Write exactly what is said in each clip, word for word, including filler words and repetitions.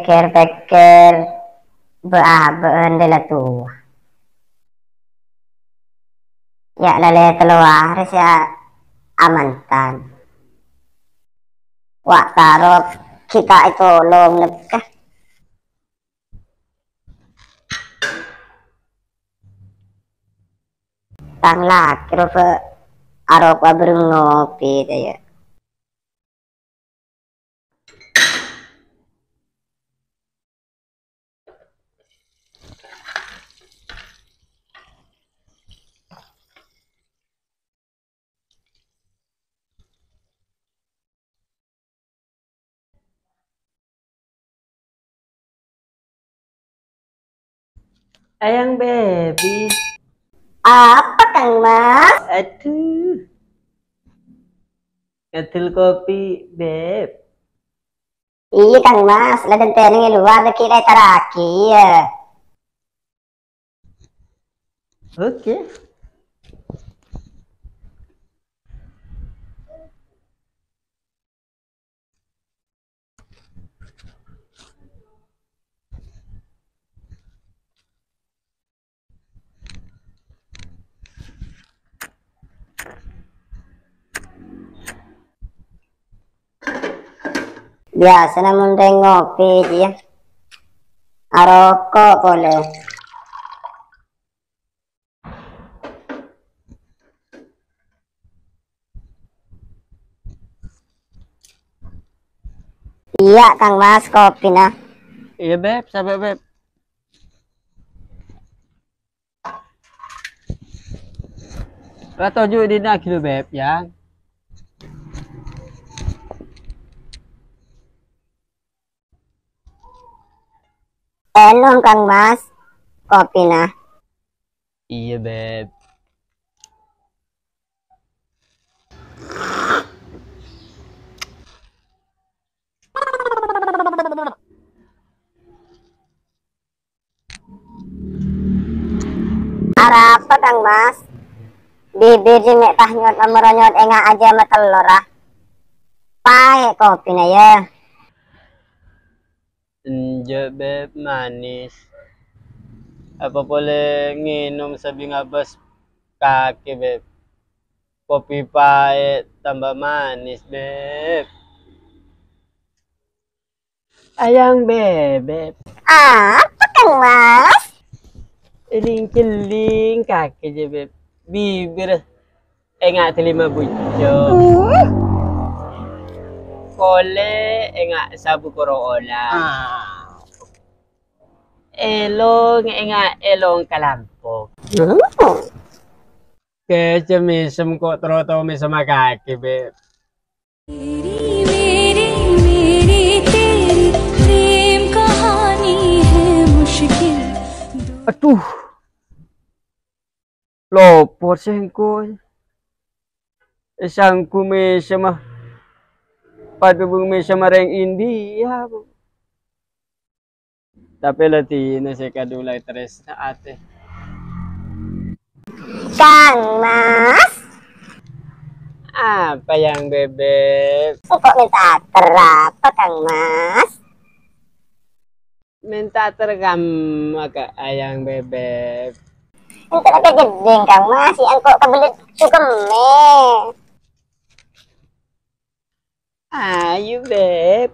Pèkkèr-pèkkèr, bâ'-abâ'ân dâ' la towa. Ya' la lè tello arè sè a-, amantan. Wa' taro ghi' ta' ètolong lekka. Tang lakè ropa aropa bâreng ngopi, tèya. Ayang Bebe. Apa, Kang Mas? Aduh. Ngadel kopi, Beb. Iyâ, Kang Mas, la dântènè è lowar, ghi' la ètarraghi, yâ. Oke. Biyasana mon rèng ngopi, yâ. Aroko' polè. Iyâ, Kang Mas, kopina. Iyâ, Beb, sabâ', Beb. La toju' è dinna' ghi lo, Beb, yâ. Ènom, Kang Mas, kopina. Iyâ, Beb. Arapa, Kang Mas? Bibir jiyâ mè' pas nyot-, maranyot enga' ajâm tellor, ah. Paè' kopina, yâ. Enjâ', Beb, manis. Apa polè ngènom sabingabâs kakè, Beb? Kopi paè' tamba manis, Beb. Ayang Bebeb. Apa, Kang Mas? Èling-kelling kakè jiyâ, Beb. Bibir enga' dâlima bucco'. Hmm. Polè enga' sabu koro ola. Ah. Èlong enga' èlong kalampok. Hmm. Kècè' mèsem ko' terro tao mèsemma kakè, Beb. Adhu. Lopot sèngko'. Èsangghu mèsemma. Padâ bâng mèsemma rèng India, Bu. Tapè la dinah sè kadulâ tarèsna atè. Kang Mas. Apa, Yang Bebeb? Engko' mènta ater apa, Kang Mas? Mènta ater kamma, Kak, Ayang Bebeb. Engko' la ka jeddhing, Kang Mas, ya engko' kabellâ cokemmè. Ayo, Beb.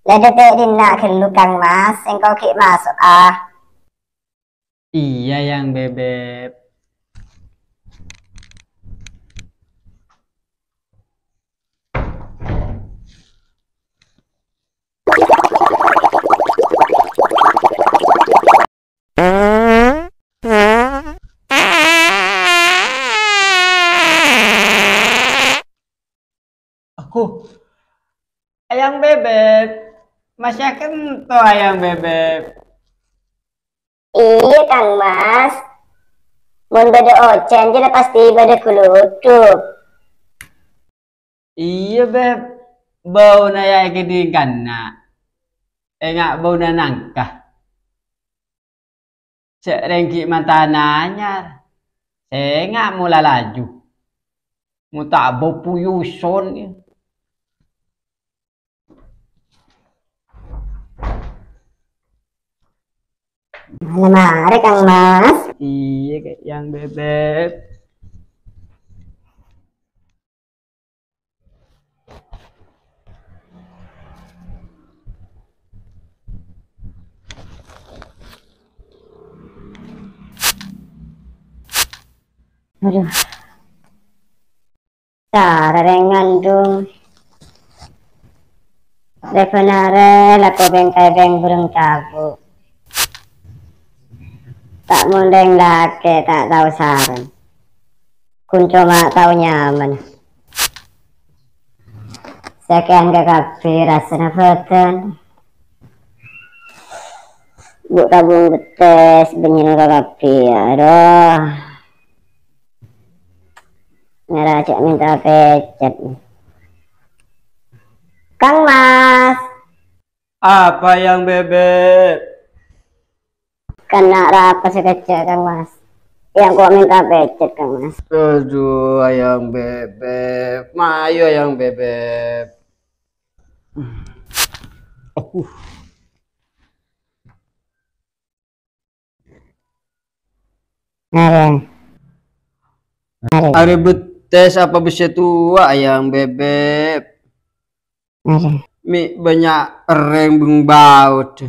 La dâteng dinna' ghâllu, Kang Mas, engko' ghi' maso', ah. Iya, Yang Bebeb. Aku, Ayang Bebeb. Masya kento, Ayang Bebeb. Iyâ, Kang Mas. Mon bâdâ ojhân, jârèya pastè bâdâ ghuludhuk. Iyâ, Beb. Bâuna ya èkèdhing kanna'. Enga' bâuna nangka. Sè' rèng ghi' mantana anyar. Sènga' mola laju. Mon ta' bâ puyuson. Mala marè, Kang Mas. Iyâ, Kak, Yang Bebek. Adhu. Cara rèng ngandhung. Rè-bânarè lako bhengkaè bheng bhurung cabu'. Ta' mon rèng lakè' ta' tao sareng. Ghun coma tao nyamana. Sakèyan kakabbhi rassana bhâdhân. Bu' tabung bettès bânnya'na kakabbhi, adhu. Ngara jhâ' mènta pècèt. Kang Mas. Apa, Yang Bebek? Kèng arapa sakejjhâ', Kang Mas. Yang kok mènta pècèt, Kang Mas. Adhu, Ayang Bebek. Mayu, Ayang Bebek. Adhu. Adhu. Arè bettès apa bessè towa, Ayang Bebek? Adhu. Mè' bânnya' orèng beng baut.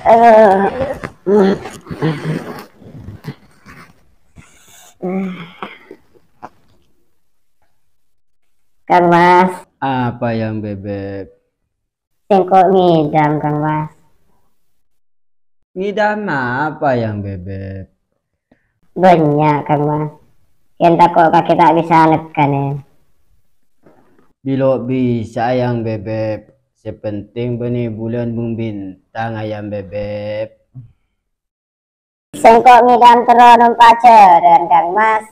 Adhu. Kang Mas. Apa, Yang Bebek? Sèngko' ngèdhâm, Kang Mas. Ngèdhâm apa, Yang Bebek? Bânnya', Kang Mas. Yèn tako' kakè ta' bisa nèkkanè. Bilâ bisa, Yang Bebek. Sè pentèng bânnè bulân beng bintang, Ayang Bebek. Sèngko' ngèdhâm terro nompa' jhârân, Kang Mas.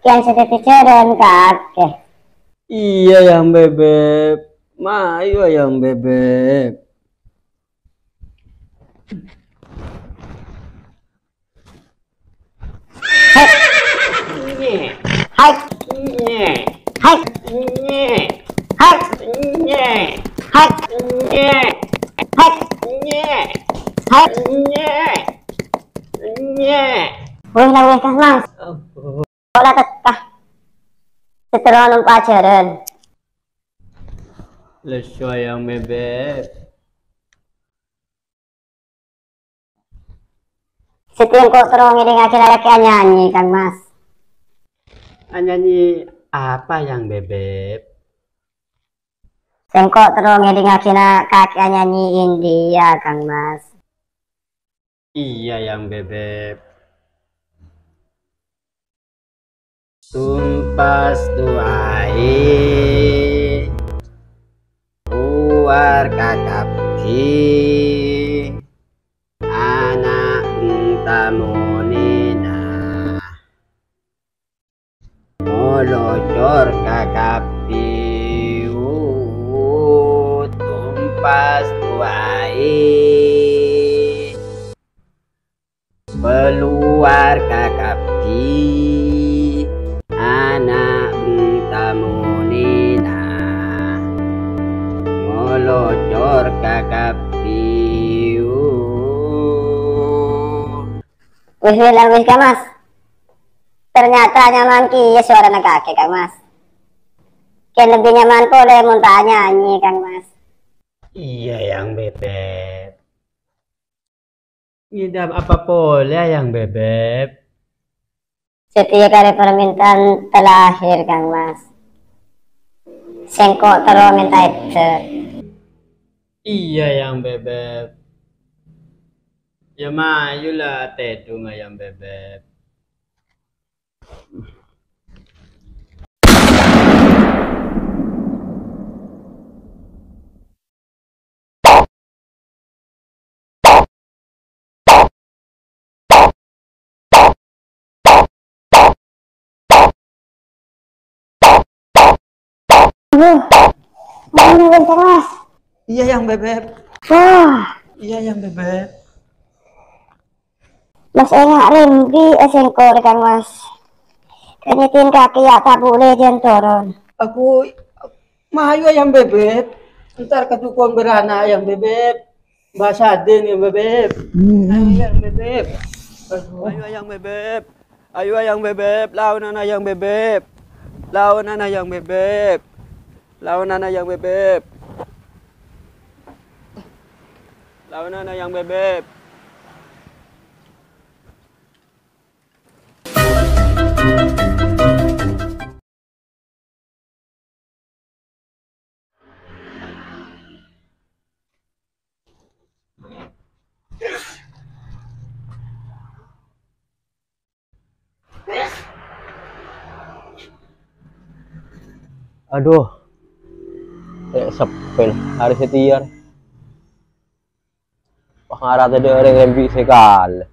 Kèng sè dhâddhi jhârân kakè. Iyâ, Ayang Bebek. Mayu, Ayang Bebek. Hai. Hai. Hai. Hai. Hai. Hai. Hai. Hai. Weh, la weh, Kang Mas. Ampon. Kok la tekka? Sè terro nompa' jhârân. Lesso, Ayang Bebek. Sè sèngko' terro ngèdingngaghi lakè anyanyi, Kang Mas. Anyanyi apa, Yang Bebek? Sèngko' terro ngèdingngaghi na-, kakè anyanyi India, Kang Mas. Iyâ, Yang Bebek. Tompas towaè, lowar kakabbhi, ana' beng tamonèna. Molocor kakabbhi, tompas towaè. Kalowar kakabbhi, ana' beng tamonèna, molocor kakabbhi. Wis, wis, wis, Kang Mas. Ternyata nyaman kèya sowarana kakè, Kang Mas. Kèng lebbi nyaman polè mon ta' anyanyi, Kang Mas. Iyâ, Yang Bebek. Ngèdhâm apa polè, Yang Bebek? Satèya karè parmèntaan terakhir, Kang Mas. Sèngko' terro mènta èdhâ. Iyâ, Yang Bebek. Yâ, mayu la tèdhunga, Yang Bebek. Aduh, mana kenceng, Mas? Iyâ, Yang Bebep. Wah. Iyâ, Yang Bebep. Mas enga' rembi' è sèngko' rè, Kang Mas. Kènèdhin kakè ya' ta' bulè jân toron. Aku mayu, Yang Bebep. Entar ka dukun bârâna, Yang Bebep. Bahasa din, Yang Bebep. Hmm. Ayo, Yang Bebep. Aduh. Ayo, Yang Bebep. Ayo, Yang Bebep. Lawan ana Yang Bebep. Lawan ana Yang Bebep. Lawan ana Yang Bebep. Lawan ana Yang Bebep. Adhu, è' seppèl, arè satèya. Wah, ngara tadâ' orèng rembi' sè kalè.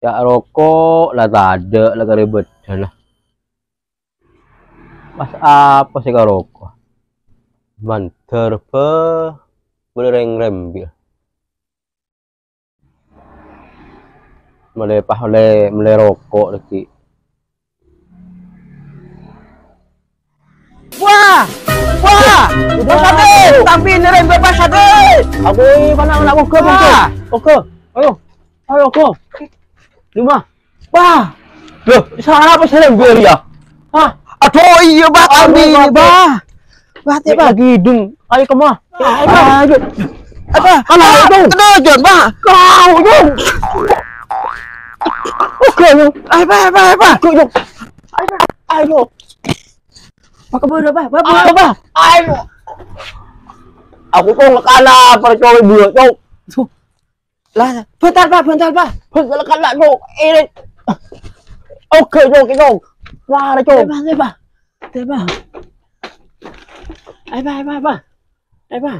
Ya' roko' la tadâ', la karè bâdâna. Pas apa sè karoko'? Mandhâr bâ, bâli rèng rembi'. Malè pas ollè mellè roko' lagi. Wah! Wah! Wah! Pas Ade! Tambi nerem bebas Ade! Aku ini mana anak moga, moga. Wah! Moga. Ayo. Ayo, moga. Lima. Wah! Loh, salah apa saya yang beri ya? Hah? Aduh, iya, Bah, tambi ini, Bah. Bah, tè, Bah. Lagi hidung. Ayo, kemah. Ayo, Bah. Ayo. Apa? Alah, itu. Kena, Jon, Bah. Kau, Jon. Oke, Jon. Ayo, Bah, ayo, Bah, ayo, Bah. Oke, Jon. Ayo, Bah. Ayo. Pakai bola, Bah. Bah, bola, Bah. Ayo. Aku kok nggak kalah, percaya dulu, Cok. Tuh. Lah, bentar, Bah, bentar, Bah. Bentar, kalah, Cok. Ini. Oke, Cok, Cok. Wah, Cok. Ayo, Bah, ayo, Bah. Ayo, Bah. Ayo, Bah, ayo, Bah, ayo, Bah. Ayo, Bah.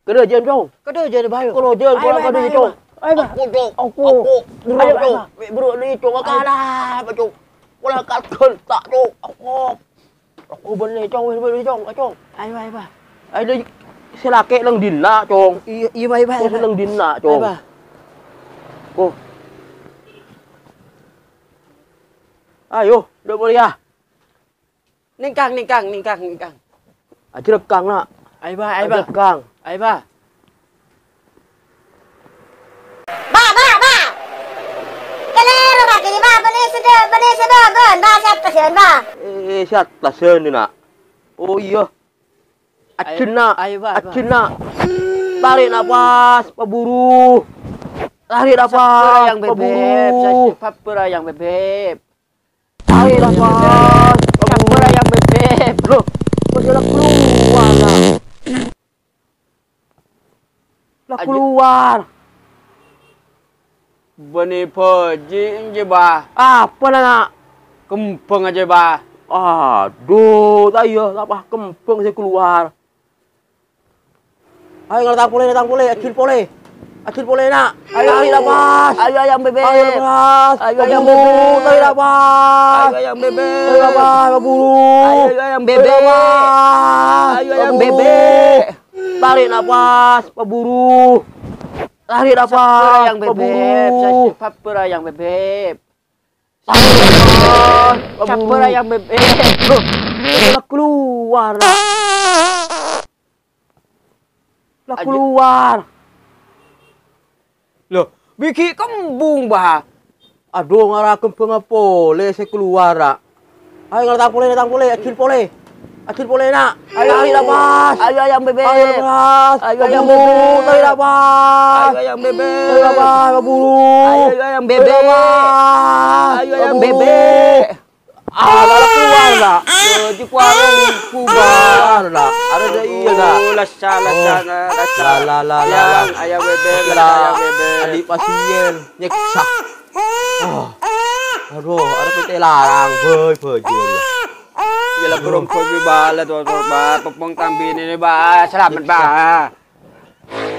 Kerja, Cok. Kerja, Bah, ayo. Kerja, ayo, Bah, ayo, Cok. Ayo, Bah. Aku, Cok. Aku. Aku. Ayo, Bah, ayo, Cok. Bah. Bro, ini, Cok, kalah, Cok. Wala kalkon, tak, Cok. Aku. Aku bânnè, Cong, wis bânnè, Cong, Cong. Ayo, ayo, Bah. Ayo, sè lakè' neng dinna', Cong. Iyâ, iyâ, Bah, ayo, Bah. Cong, neng dinna', Cong. Ayo, Bah. Oh. Ayo, dâ' polè, yâ. Nèngkang, nèngkang, nèngkang, nèngkang. Ajhâ' rèkang, Na'. Ayo, Bah, ayo, Bah. Ajhâ' rèkang. Ayo, Bah. Ba, ba, ba. Kalèro kakè, Ba. Bânnè sè dâ-, bânnè sè dâbân, Ba. Sè attas, Ba. Eh, sè attas, Na'. Oh, iyâ. Ajhâ', Na'. Ayo, Ba, Ba. Ajhâ', Na'. Tarè' napas, paburu. Tarè' napas, paburu. Sabbhâr, Yang Bebep. Sabbhâr, Yang Bebep. Ayo, Bos. Sabbhâr, Yang Bebep. Loh, kok la keluar, la? La keluar. Bânnè bâji' enjâ, Bah. Apa, la, Na'? Kembhâng ajâ, Bah. Adhu, ta' iyâ, apa kembhâng sè keluar? Ayo, ngatang polè, ngatang polè, ajhâ' polè. Ajhâ' polè, Na'. Ayo, tarik napas. Ayo, Yang Bebep. Tarik napas. Ayo, Yang Bebep. Tarik napas. Ayo, Yang Bebep. Tarik napas, paburu. Ayo, Yang Bebep. Tarik napas. Ayo, Yang Bebep. Tarik napas, paburu. Tarik napas, paburu. Sabbhâr, Yang Bebep. Sabbhâr, Yang Bebep. Sabbhâr, Yang Bebep. Loh, la keluar. La keluar. Loh, bâgi' kembhâng, Bah. Adhu, ngara kembhângnga polè sè keluar, ra. Ayo, ngatang polè, ngatang polè, ajhâ' polè. Ajhâ' polè, Na'. Ayo, tarik napas. Ayo, Yang Bebep. Tarik napas. Ayo, Yang Bebep. Tarik napas. Ayo, Yang Bebep. Tarik napas, paburu. Ayo, Yang Bebep. Tarik napas. Ayo, Yang Bebep. Ah, la keluar, La. Yo, di warung bubar, La. Ada, ada, iya, La. Oh, lassa, lassa, oh. La, lassa. La, la, la, la, la. Yang, Ayang Bebep, oke, La. Ayang Bebep. Adi' pasien nyèksa. Oh. Adhu, arep pètè larang, boy, boy. Iya, La, burung boy, Ba, La, tuh, tuh, Ba. Pepong tambin ini, Ba. Selamat, Ba.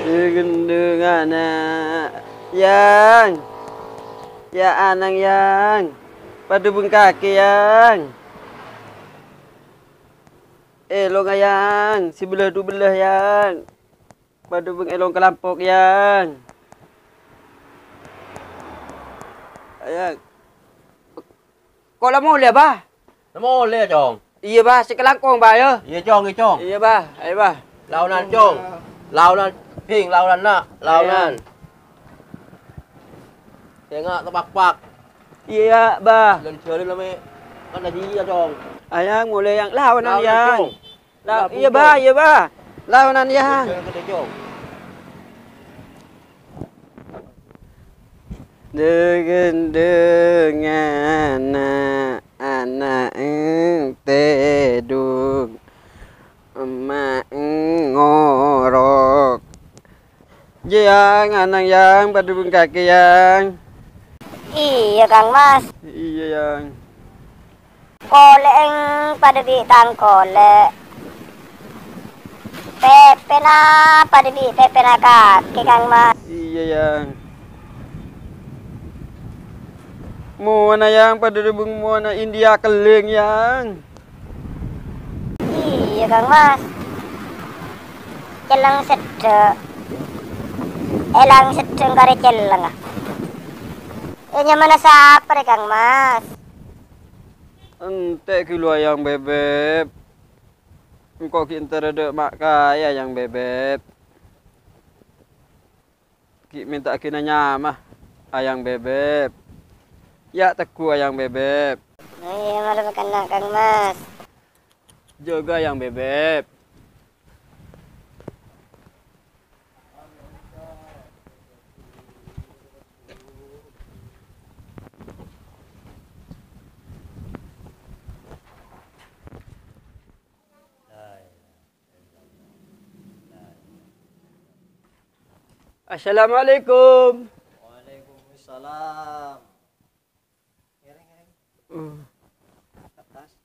Gendheng ana', Yang. Ya anang, Yang. Padâ bengkakè, Yang. Èlonga, Yang. Sè bellâ du bellâ, Yang. Padâ bâng è long kalampok, Yang. Yang. Kok la molè, Bah? La molè, Cong. Iyâ, Bah, sè kalangkong, Bah, yâ. Iyâ, Cong, iyâ, Cong. Iyâ, Bah. Ayo, Bah. Laonan, Cong. Laonan, Bhing, laonan, Na', laonan. Ayo. Sènga' tepakpak. Iyâ, Bah. Lân jâlân la mè' kan jiyâ, Cong. Ayang, molè, Yang. Laonan, Laonan, Yang. Cong. La, iyâ, Bah, iyâ, Bah. Laonan, Yang. Deng-deng ana'-ana' tèdung, emma' ngorok. Jiyâ, Yang, ana', Yang, padâ bengkake, Yang. Iyâ, Kang Mas. Iyâ, Yang. Kolè'èng padâ bi' tang kolè'. Pèpèna padâ bi' pèpèna kakè, Kang Mas. Iyâ, Yang. Mowana, Yang, padâ dhâbung mowana India kellèng, Yang. Iyâ, Kang Mas. Cellèng seddhâ'. Èlang seddhâ' karè cellèng, ah. È nyamana sapa rè, Kang Mas? Entè' ghi' lo Ayang Bebep. Engko' ghi' entara dâ' ma' kaè Ayang Bebep. Ghi' mènta'aghina nyama Ayang Bebep. Ya' tegghu Ayang Bebep. Ayo, mara pakanna, Kang Mas. Jâgâ Ayang Bebep. Assalamualaikum. Waalaikumsalam. Ngereng, ngereng. Hmm. Atas.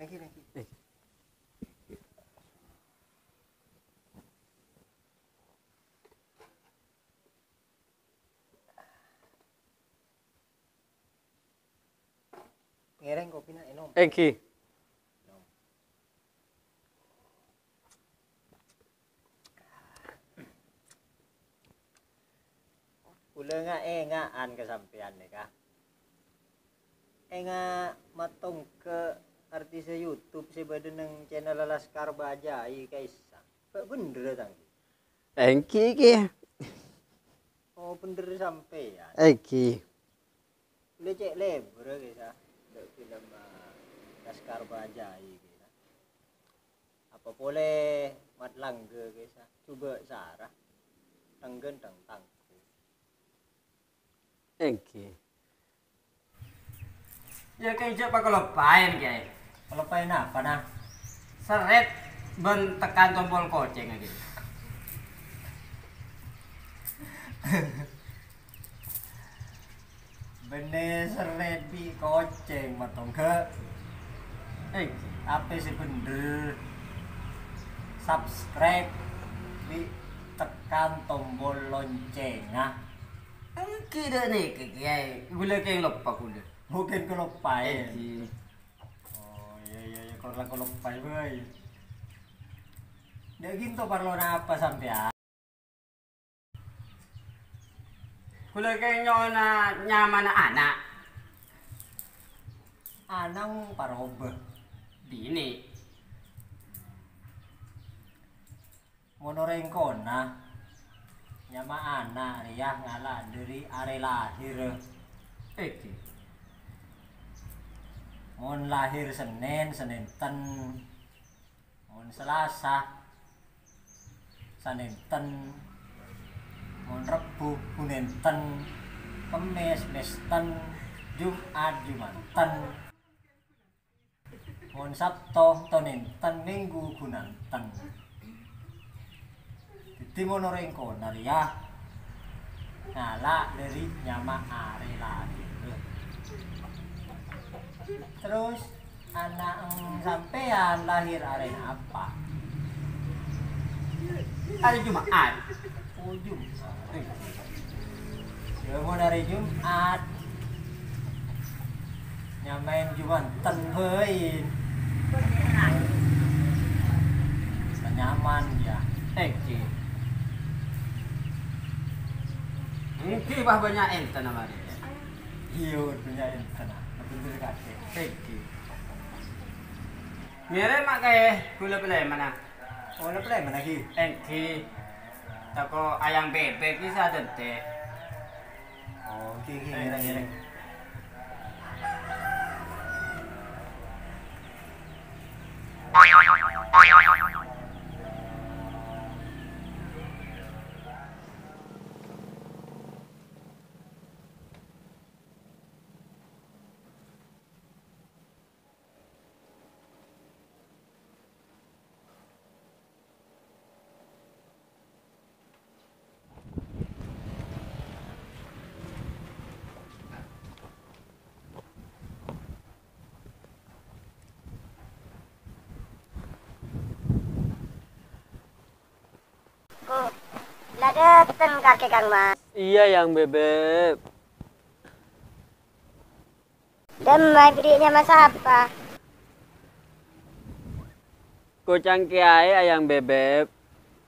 Lagi, lagi. Eh. Ngereng kopina enom. Èngghi. Enom. Kaulâ nga'-ènga'an ka sampèyan nèka. Ènga' matongka artis YouTube sè bâdâ neng channel Laskar Bajai ka'issa'. Bâ' bhendher, Tang? Èngghi, ghi. Oh, bhendher sampèyan. Èngghi. Lè cè' lèbârrâ kèsa, dâ' film, eh, Laskar Bajai kèsa. Apa polè Mat Langga kèsa, jhubâ' sara, tenggen deng tangku. Èngghi. Yâ, kèng jhâ' pakaloppaèn, Kè. Kaloppaèn apa, nah? Serrèt bân tekan tombol kocèng, Kè. Bânnè serrèt bi' kocèng, matongka. Eh, tapè sè bhendher, subscribe bi' tekan tombol loncèngnga. Èngghi dâ' nèka, Kè. Ghulâ kèng loppa ghulâ. Mungkin kaloppaèn. Èngghi. Oh, iyâ, iyâ, iyâ, kor la kaloppaè, bâi. Dâ' ghânto parlona apa sampèyan? Ghulâ kèng nyo'ona nyamana ana'. Ana' parobâ. Binè'. Mon orèng kona, nyama ana' rèya ngala' dâri arè lahir. Èngghi. Mon lahir Sennèn, Sennènten. Mon Salasa, Sanènten. Mon Rebbhu, Ghunènten. Kemmès, Mèsten. Jum'at, Jumânten. Mon Sabto, Tonènten. Mèngghu, Ghunânten. Dhâddhi, mon orèng kona rèya ngala' dâri nyama arè lahir. Terros, ana'na sampèyan lahir arè napa? Arè Jum'at. Oh, Jum'at. Yâ, mon arè Jum'at, nyamaèn Jumânten bhâi. Nyaman, yâ. Èngghi. Èngghi, bâh, bânnya' ènten, Ama'. Iyâ, bânnya' ènten. Bhender kakè. Èngghi. Mèrè, Ma', kaè, ghulâ palèmana. Oh, la palèmana, ghi? Èngghi. Tako' ayam bebek ghi sadhâddhi. Oh, ghi, ghi, ngèrèng, ngèrèng. Ko, la dâteng kakè, Kang Mas. Iyâ, Yang Bebek. Dâmma èbâghi nyama sapa? Ko cangkèyaè, Ayang Bebek.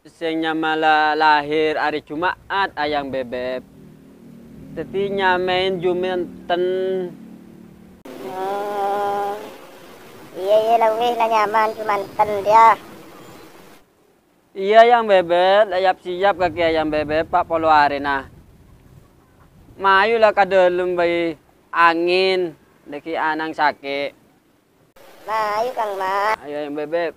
Sè nyama la-, lahèr arè Juma'at, Ayang Bebek. Dhâddhi nyamaè Jumanten. Oh. Iyâ, iyâ, la wis, la nyama Jumanten, yâ. Iyâ, Yang Bebek, la yap-siyap kakè Ayang Bebek, pa' polo arèna. Mayu la ka dâlem bâi angèn, dhâggi' ana'na sakè'. Mayu, Kang Mas. Ayo, Yang Bebek.